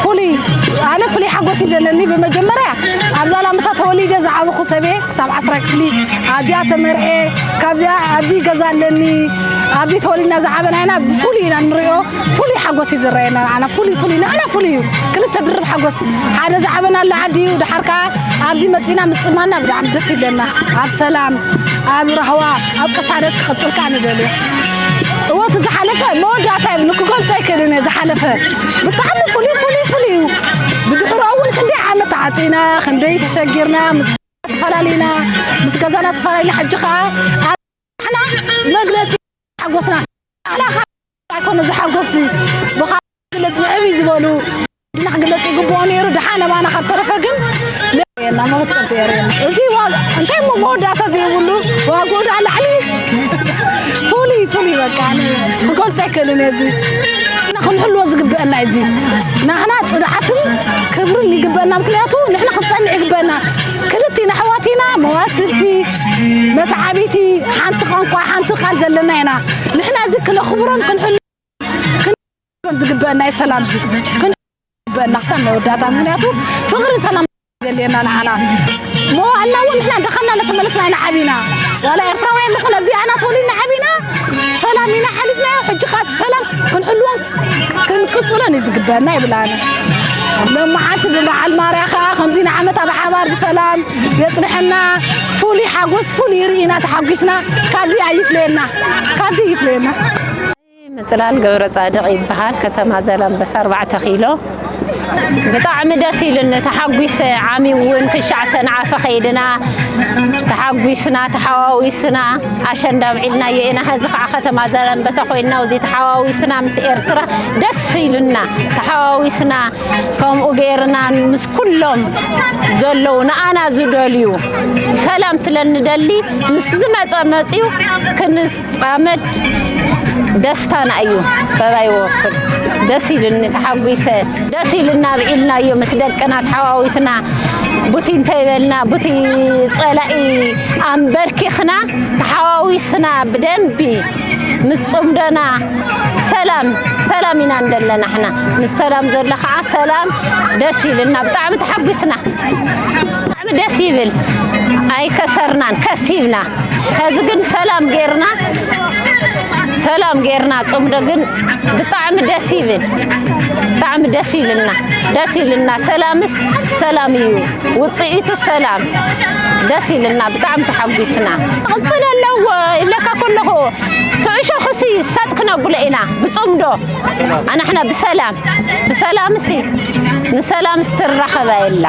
ፍሉይ፣ ኣነ ፍሉይ ሓጎስ እዩ ዘለኒ። ብመጀመርያ ኣብ ዛላምሳ ተወሊደ ዝዓበኹ ሰብየ ክሳብ ዓስራይ ክፍሊ ኣብዚኣ ተመርዔ፣ ካብዚኣ ኣብዚ ገዛ ኣለኒ። ኣብዚ ተወሊድና ዝዓበና ኢና፣ ብፍሉይ ኢና ንሪኦ። ፍሉይ ሓጎስ እዩ ዝረኣየና። ንዓና ፍሉይ፣ ፍሉይ፣ ንዓና ፍሉይ እዩ። ክልተ ድርብ ሓጎስ። ሓደ ዝዓበናሉ ዓዲ እዩ፣ ድሓር ከኣ ኣብዚ መጺና ምጽማና ብጣዕሚ ደስ ይብለና። ኣብ ሰላም፣ ኣብ ራህዋ፣ ኣብ ቅሳነት ክቕጽል ከኣ ንደልዮ። እወ፣ እቲ ዝሓለፈ መወዳእታ የብሉ፣ ክገልጾ ኣይክእልን እየ። ዝሓለፈ ብጣዕሚ ፍሉይ፣ ፍሉይ፣ ፍሉይ እዩ። ብድሕሪኡ እውን ክንደይ ዓመት ተዓጺና፣ ክንደይ ተሸጊርና፣ ምስ ተፈላለዩና፣ ምስ ገዛና ተፈላለዩና። ሕጂ ከኣ ኣብ ንሕና መግለጺ ሓጎስና፣ ንሕና ካብ ኣይኮነ ዝሓጎስ ብኻ-፣ ክግለጽ ብዕብይ ዝበሉ ንሕና ክግለጽ ይግብኦ ነይሩ። ደሓን ኣባና ካብ ተረፈ ግን የና መግለጺ የርእየና። እዚ ዋጋ እንታይ እሞ መወዳእታ ዘይብሉ ዋግኡ ዳኣ ላዕሊ ፍሉይ ፍሉይ በቃ ኣነ ክገልጾ ኣይክእልን እየ። እዚ ንሕና ክንሕልዎ ዝግብአና እዩ። እዚ ንሕና ጽንዓትን ክብርን ይግብአና። ምክንያቱ ንሕና ክንጸንዕ ይግብአና። ክልቲና ኣሕዋት ኢና፣ መዋስብቲ፣ መተዓቢቲ፣ ሓንቲ ቋንቋ፣ ሓንቲ ቃል ዘለና ኢና። ንሕና እዚ ክነኽብሮን ክንሕል-፣ ክንሕልዎን ዝግበአና እዩ። ሰላም እዚ ክንሕልዎ ዝግበአና ክሳብ መወዳእታ። ምኽንያቱ ፍቕርን ሰላም ዘድልየና ንዓና። መዋእልና እውን ንሕና ደኸምና እናተመለስና ኢና ዓቢና። ዋላ ኤርትራውያን ንኹን ኣብዚ ኣና ተወሊድና ዓቢና፣ ሰላም ኢና ሓሊፍናዮ። ሕጂ ከዓ እቲ ሰላም ክንሕልዎን ክንቅጽሎን እዩ ዝግበአና ይብል ኣነ። ሎመዓልቲ ብበዓል ማርያ ከዓ ከምዚ ንዓመታ ብሓባር ብሰላም የጽንሐና። ፍሉይ ሓጎስ፣ ፍሉይ ርኢና ተሓጒስና። ካብዚ ኣይፍለየና፣ ካብዚ ይፍለየና። ምጽላል ገብረ ጻድቕ ይበሃል። ከተማ ዘላንበሳ ኣርባዕተ ኪሎ። ብጣዕሚ ደስ ኢሉኒ፣ ተሓጒሰ። ዓሚ እውን ክሻዕ ሰንዓፈ ከይድና ተሓጒስና፣ ተሓዋዊስና፣ ኣሸንዳ ኣብዒልናዮ ኢና። ኸዚ ኸዓ ከተማ ዘላንበሳ ኮይንና፣ እዚ ተሓዋዊስና ምስ ኤርትራ ደስ ኢሉና፣ ተሓዋዊስና። ከምኡ ገይርና ምስ ኩሎም ዘለዉ ንኣና ዝደልዩ ሰላም ስለ ንደሊ፣ ምስ ዝመጸ መጽዩ ክንጻመድ ደስታና እዩ። በባይ ወፍር ደስ ኢሉኒ፣ ተሓጒሰ። ደስ ኢሉና ኣብዒልናዮ ምስ ደቅና ተሓዋዊስና፣ ቡቲ እንተይበልና፣ ቡቲ ጸላኢ ኣንበርኪኽና፣ ተሓዋዊስና ብደንቢ ምስ ጽምዶና ሰላም፣ ሰላም ኢና እንደለና ሕና። ምስ ሰላም ዘሎ ኸዓ ሰላም፣ ደስ ኢልና፣ ብጣዕሚ ተሓጒስና። ብጣዕሚ ደስ ይብል። ኣይከሰርናን፣ ከሲብና። ሕዚ ግን ሰላም ጌርና፣ ሰላም ጌርና ጽምዶ ግን ብጣዕሚ ደስ ይብል። ብጣዕሚ ደስ ይልና። ደስ ይልና። ሰላምስ ሰላም እዩ። ውጽኢቱ ሰላም። ደስ ይልና። ብጣዕሚ ተሓጒስና። ክቕጽል ኣለዎ ይብለካ ከለኹ፣ ትእሾኽሲ ሰጥ ክነብሎ ኢና ብጽምዶ። ኣናሕና ብሰላም፣ ብሰላምሲ፣ ንሰላምስ ትራኸባ የላ።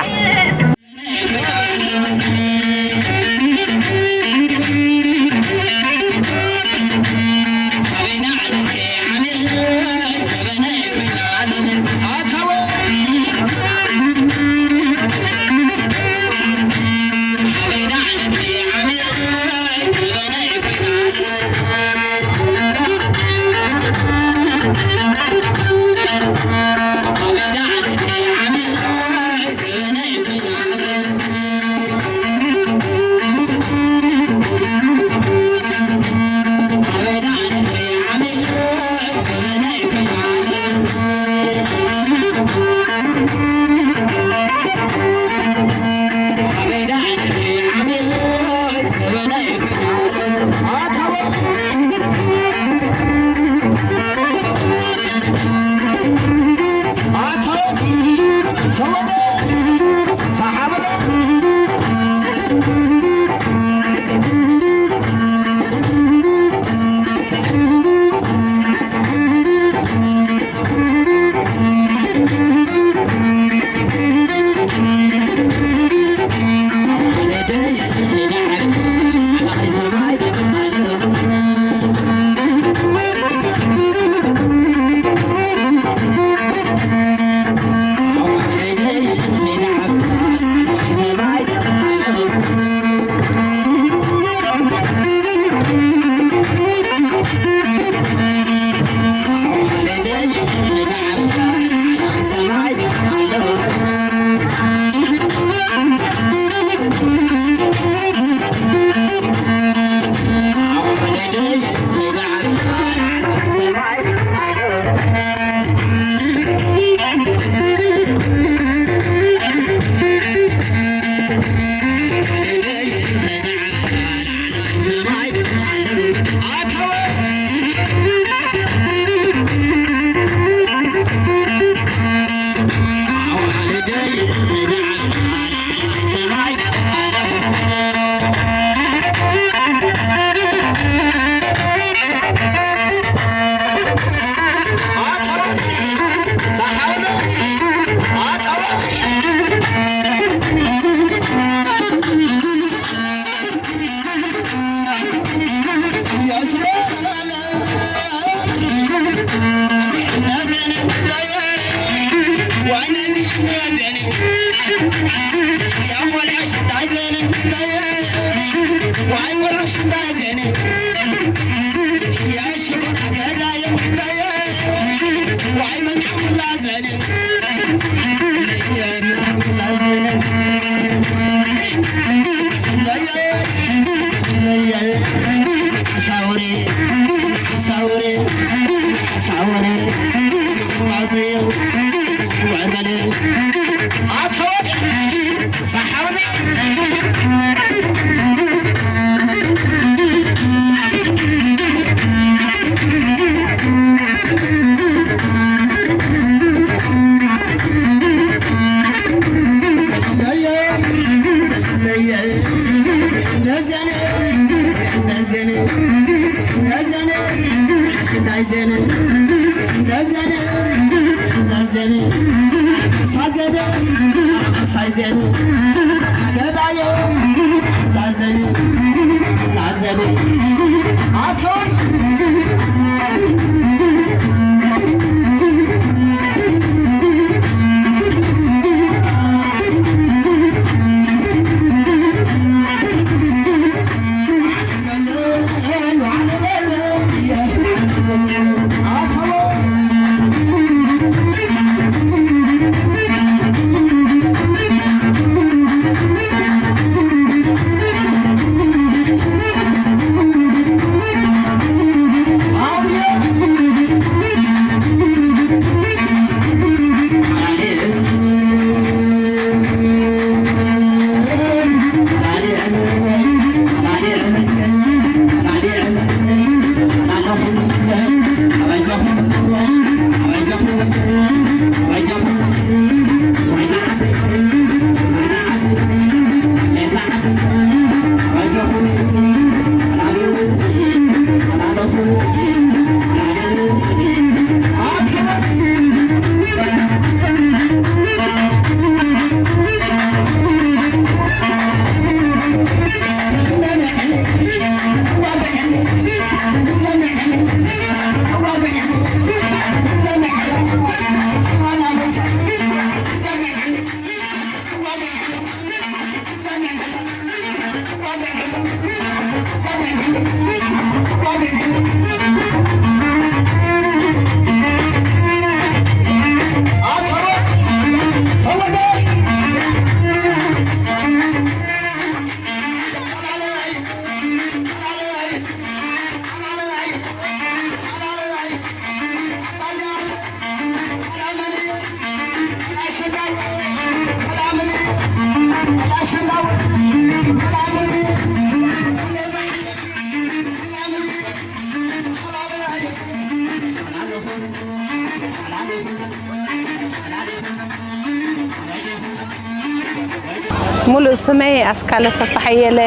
ሙሉእ ስመይ ኣስካለ ሰፋ ሓየለ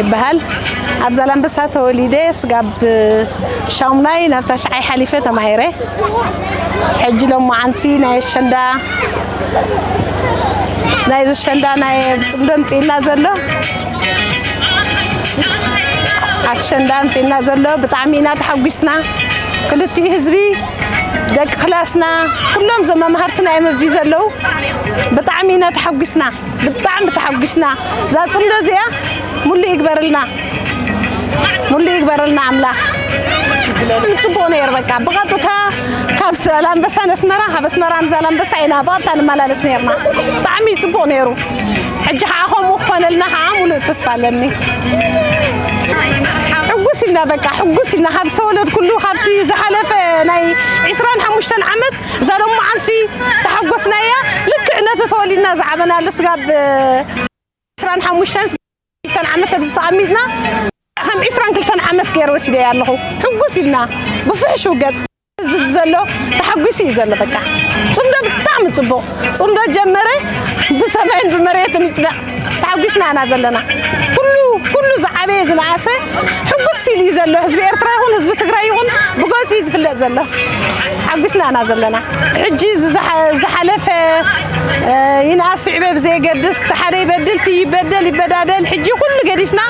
ይበሃል። ኣብ ዛላምበሳ ተወሊደ፣ ስጋብ ሻሙናይ ናብ ታሽዓይ ሓሊፈ ተማሂረ። ሕጂ ሎማዓንቲ ናይ ኣሸንዳ፣ ናይ ኣሸንዳ ናይ ጽምዶ ኣምጺእና ዘሎ፣ ኣሸንዳ ኣምጺእና ዘሎ፣ ብጣዕሚ ኢና ተሓጒስና። ክልቲኡ ህዝቢ፣ ደቂ ክላስና፣ ኩሎም እዞም መማህርትና እዮም ኣብዚ ዘለዉ። ብጣዕሚ ኢና ተሓጒስና። ብጣዕሚ ተሓጒስና። እዛ ጽምዶ እዚኣ ሙሉእ ይግበረልና፣ ሙሉእ ይግበረልና ኣምላኽ። ጽቡቕ ነይሩ። በቃ ብቐጥታ ካብ ዛላምበሳ ንኣስመራ፣ ካብ ኣስመራ ንዛላምበሳ ኢና ብቐጥታ ንመላለስ ነይርና። ብጣዕሚ ጽቡቕ ነይሩ። ሕጂ ከዓ ከምኡ ክኾነልና ከዓ ሙሉእ ተስፋ ኣለኒ። ሕጉስ ኢልና፣ በቃ ሕጉስ ኢልና፣ ካብ ዝተወለድኩሉ፣ ካብቲ ዝሓለፈ ናይ ዒስራን ሓሙሽተን ዓመት እዛ ሎማዓንቲ ተሓጎስናያ። ልክዕ ነቲ ተወሊድና ዝዓበናሉ ስጋብ ዒስራን ሓሙሽተን ክልተን ዓመት ኣብዚ ተቐሚጥና፣ ከም ዒስራን ክልተን ዓመት ገይረ ወሲደያ ኣለኹ። ሕጉስ ኢልና፣ ብፍሕሹው ገጽ ህዝቢ ዘሎ ተሓጒሱ እዩ ዘሎ። በቃ ጽምዶ ብጣዕሚ ጽቡቕ ጽምዶ ጀመረ። ብሰማይን ብመሬትን ይጽዳቕ፣ ተሓጒስና ኢና ዘለና። ኩሉ፣ ኩሉ ዝዓበየ ዝነኣሰ ሕጉስ ኢሉ እዩ ዘሎ። ህዝቢ ኤርትራ ይኹን ህዝቢ ትግራይ ይኹን ብጎንፂ እዩ ዝፍለጥ ዘሎ። ሓጒስና ኢና ዘለና። ሕጂ እዚ ዝሓ-፣ ዝሓለፈ፣ እ፣ ይንኣስ ይዕበ ብዘየገድስ፣ እቲ ሓደ ይበድል፣ እቲ ይበደል ይበዳደል፣ ሕጂ ኩሉ ገዲፍና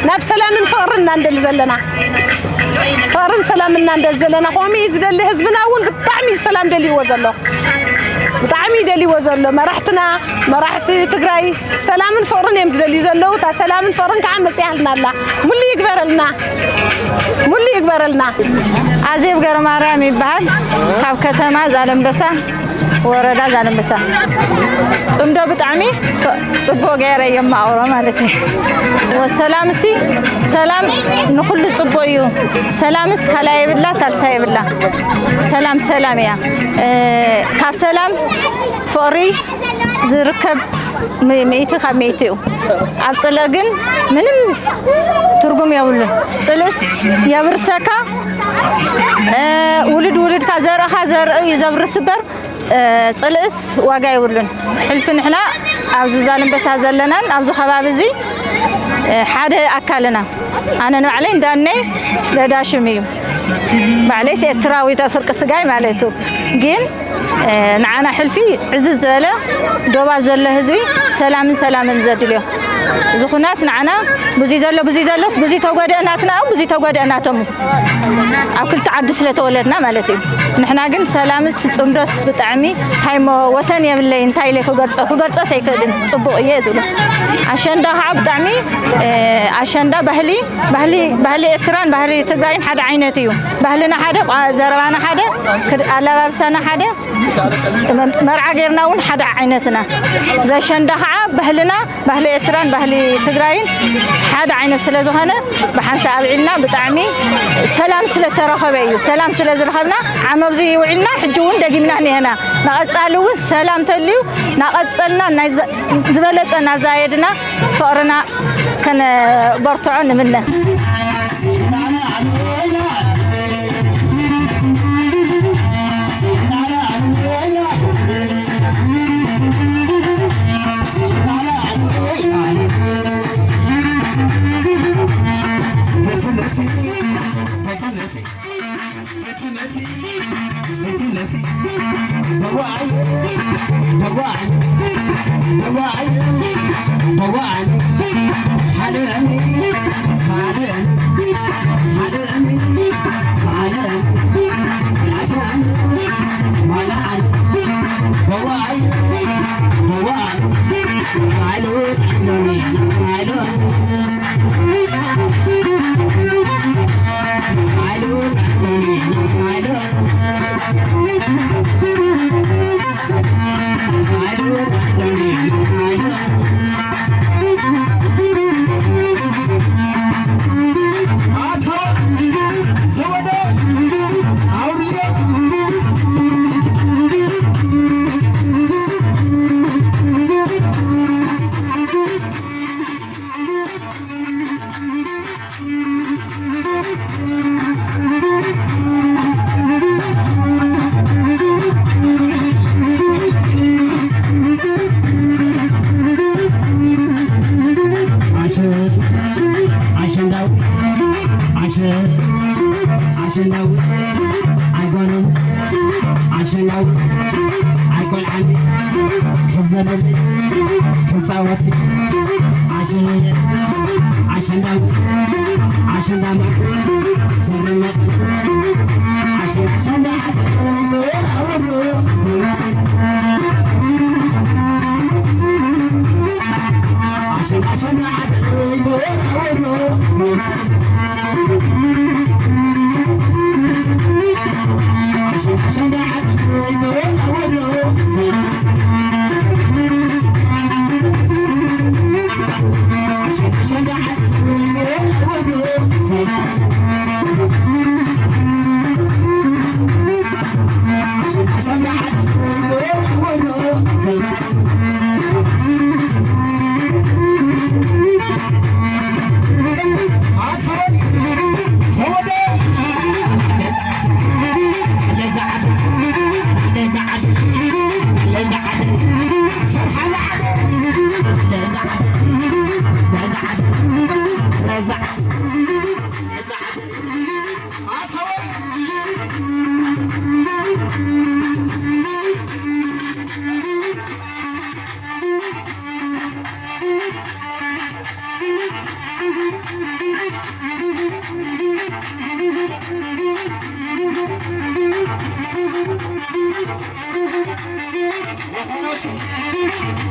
ናብ ሰላምን ፍቕርን ኢና ንደሊ ዘለና። ፍቕርን ሰላምን ኢና ንደሊ ዘለና። ከምኡ እዩ ዝደሊ ህዝብና እውን ብጣዕሚ እዩ ሰላም ደልይዎ ዘሎ። ብጣዕሚ እዩ ደልይዎ ዘሎ። መራሕትና፣ መራሕቲ ትግራይ ሰላምን ፍቕርን እዮም ዝደልዩ ዘለዉ። እታ ሰላምን ፍቕርን ከዓ መፂኣልና ኣላ። ሙሉ ይግበረልና። ሙሉ ይግበረልና። ኣዜብ ገረማርያም ይበሃል። ካብ ከተማ ዛለምበሳ፣ ወረዳ ዛለምበሳ። ጽምዶ ብጣዕሚ ጽቡቕ ገይረ የማቕሮ ማለት እዩ። ሰላም እሲ፣ ሰላም ንኹሉ ጽቡቕ እዩ። ሰላምስ ካልኣይ የብላ፣ ሳልሳይ የብላ። ሰላም ሰላም እያ። እ፣ ካብ ሰላም ፍቕሪ ዝርከብ ም-፣ ሚእቲ ካብ ሚእቲ እዩ። ኣብ ጽልኢ ግን ምንም ትርጉም የብሉን። ጽልእስ የብርሰካ፣ እ፣ ውሉድ ውሉድካ ዘርእኻ ዘርኢ እዩ ዘብርስ እምበር፣ እ፣ ጽልእስ ዋጋ የብሉን። ሕልፊ ንሕና ኣብዚ ዛላምበሳ ዘለናን ኣብዚ ከባቢ እዚ፣ እ፣ ሓደ ኣካልና። ኣነ ንባዕለይ እንዳነይ ለዳሽም እዩ። ባዕለይስ ኤርትራዊት ፍርቂ ስጋይ ማለት እዩ። ግን፣ እ፣ ንዓና ሕልፊ ዕዝዝ ዝበለ ዶባት ዘሎ ህዝቢ ሰላምን ሰላምን ዘድልዮ። እዚ ኩናት ንዓና ብዙይ ዘሎ፣ ብዙይ ዘሎስ፣ ብዙይ ተጎድአ ናትና፣ ብዙይ ተጎድአ ናቶም። ኣብ ክልተ ዓዲ ስለ ተወለድና ማለት እዩ። ንሕና ግን ሰላምስ ጽምዶስ ብጣዕሚ እንታይ እሞ ወሰን የብለይ፣ እንታይ ኢለ ክገልጾ፣ ክገልጾስ ኣይክእልን። ጽቡቕ እየ ዝብሎ። ኣሸንዳ ከዓ ብጣዕሚ፣ እ፣ ኣሸንዳ ባህሊ፣ ባህሊ፣ ባህሊ ኤርትራን ባህሊ ትግራይን ሓደ ዓይነት እዩ። ባህልና ሓደ፣ ቋ-፣ ዘረባና ሓደ፣ ክድ-፣ ኣለባብሳና ሓደ፣ መ-፣ መርዓ ጌርና እውን ሓደ ዓይነትና። ዘሸንዳ ከዓ ባህልና፣ ባህሊ ኤርትራን ባህሊ ትግራይን ሓደ ዓይነት ስለ ዝኾነ፣ ብሓንሳእ ኣብዒልና ብጣዕሚ ሰላም ስለ ተረኸበ እዩ። ሰላም ስለ ዝረኸብና ዓመብዚ ውዒልና፣ ሕጂ እውን ደጊምና እኒሀና። ንቐጻሊ እውን ሰላም ተልዩ፣ ናቐጸልና ናይ ዘ-፣ ዝበለጸ እናዛየድና ፍቕርና ከነበርትዖ ንምነ። ኣሸንዳ ኣይቆልዓን ክዘለል ክጻወት ኣሸንዳ ኣሸንዳ ዘርመ ኣሸንዳ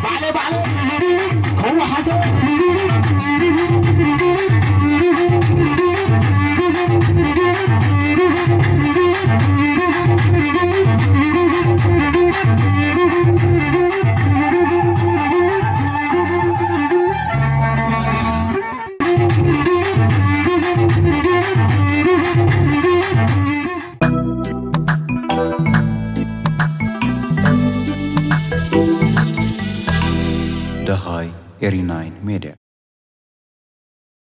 ባዕለ ባዕለ ከዋሓሰ ደሃይ ኤሪ ናይን ሜድያ።